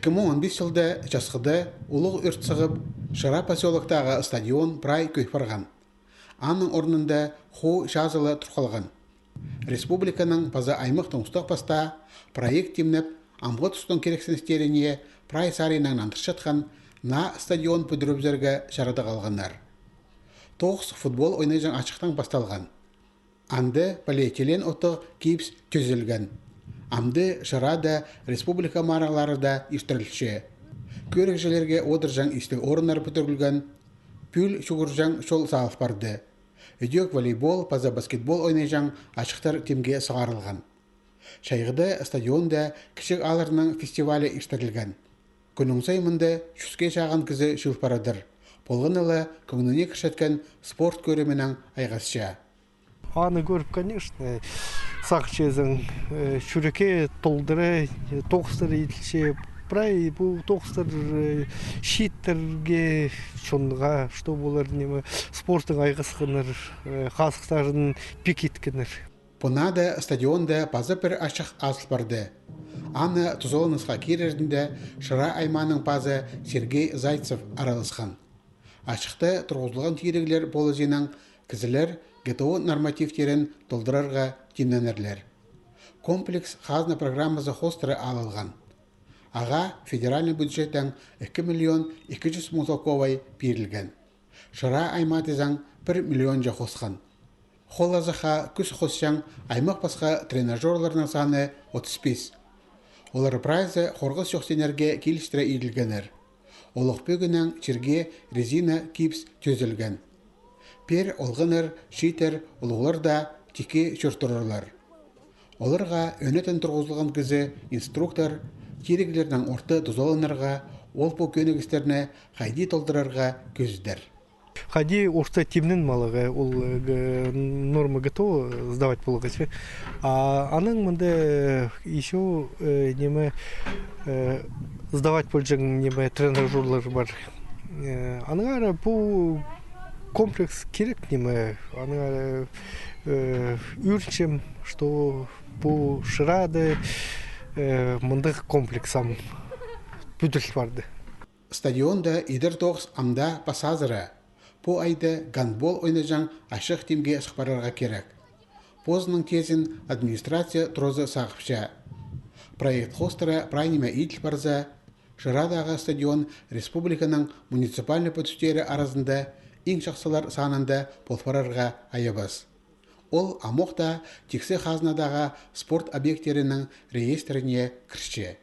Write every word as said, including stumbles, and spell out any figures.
Ікі муң он пис чылда часхыда улуғ ӱрт сығып, Шыра посёлоктағы стадион прай кӧй парған. Аның орнында ху чазыла тур халған. Республиканың паза аймахтың устағ-пастаа проект тимнеп, амғы тустың кирексіністеріне прай саринаң нандырчатхан наа стадион пӱдірібізерге чарадығ алғаннар. Тоғыс футбол ойнаҷаң ачыхтаң пасталған. Анда полиэтилен оттығ гипс тӧзілген. Амды Шырада республика марығлары даа иртірілче. Кӧрігҷілерге одырҷаң истіг орыннар пӱдірілген, пӱӱл чӱгӱрҷең чол салыл парды. Ідӧк волейбол паза баскетбол ойнаҷаң ачыхтар тимге сығарылған. Чайғыда стадионда кічіг аалларның фестивалі иртірілген. Кӱннің сай мында чӱске чағын кізі чыыл парадыр. Полғаны ла кӧңніне кірчеткен спорт кӧрімінең айғасча. Аны кӧріп, конечно, сағынчазың, э, чӱрекке толдыра, э, тоғыстар иділче. Прай пу тоғыстар, э, чииттерге, чонға, что олар, ниме, спортнаң айғасханнар, э, хазыхтарын пик иткеннер. Пу наада стадионда паза пір ачых азыл парды. Аны тузаланысха кирерінде Шыра аймааның пазы Сергей Зайцев араласхан. Ачыхта турғызылған тиріглер полызынаң кізілер ГТО нормативтерін толдырарға тимненерлер. Комплекс хазна программазы хоостыра алылған. Ағаа федеральный бюджеттең ікі миллион ікі чӱс муң салковай пирілген. Шыра аймаа тізең пір миллионҷа хосхан. Хол азахха кӱс хосчаң аймах-пасха тренажёрларның саны отыс пис. Олар прайзы хорғыс чох синнерге килістіре иділгеннер. Олох пӧгінең чирге резина гипс тӧзілген. Пеер олғаннар, чииттер, улуғлар даа тикке чӧр турарлар. Оларға ӧнетін турғызылған кізі, инструктор, тиріглернің орта тузаланарға, ол пу кӧнігістерні хайди толдырарға кӧзідер. Хайди орта тимнен малаға, ол, э, г-, норма ГТО сдавать поларға, че. А анаң мында, э, ещё, э, ниме, э, сдавать полҷаң ниме тренажёрлар пар. Э, аннаңар пу комплекс кирек ниме, аннаңар, э, ӱгренчем, что пу Шырада, э, мындағ комплекс ам пӱдіріл парды. Стадионда идер тоғыс ам даа пас азыра. Пу айда гандбол ойнаҷаң ачых тимге сых парарға кирек. Позының тезін администрация туразы сағыпча. Проект хоостыра прай ниме иділ парза, Шырадағы стадион республиканың муниципальный пӱдістері аразында иң чахсылар санында пол парарға айабас. Ол амох таа тиксі хазнадағы спорт объекттерінің реестріне кірче.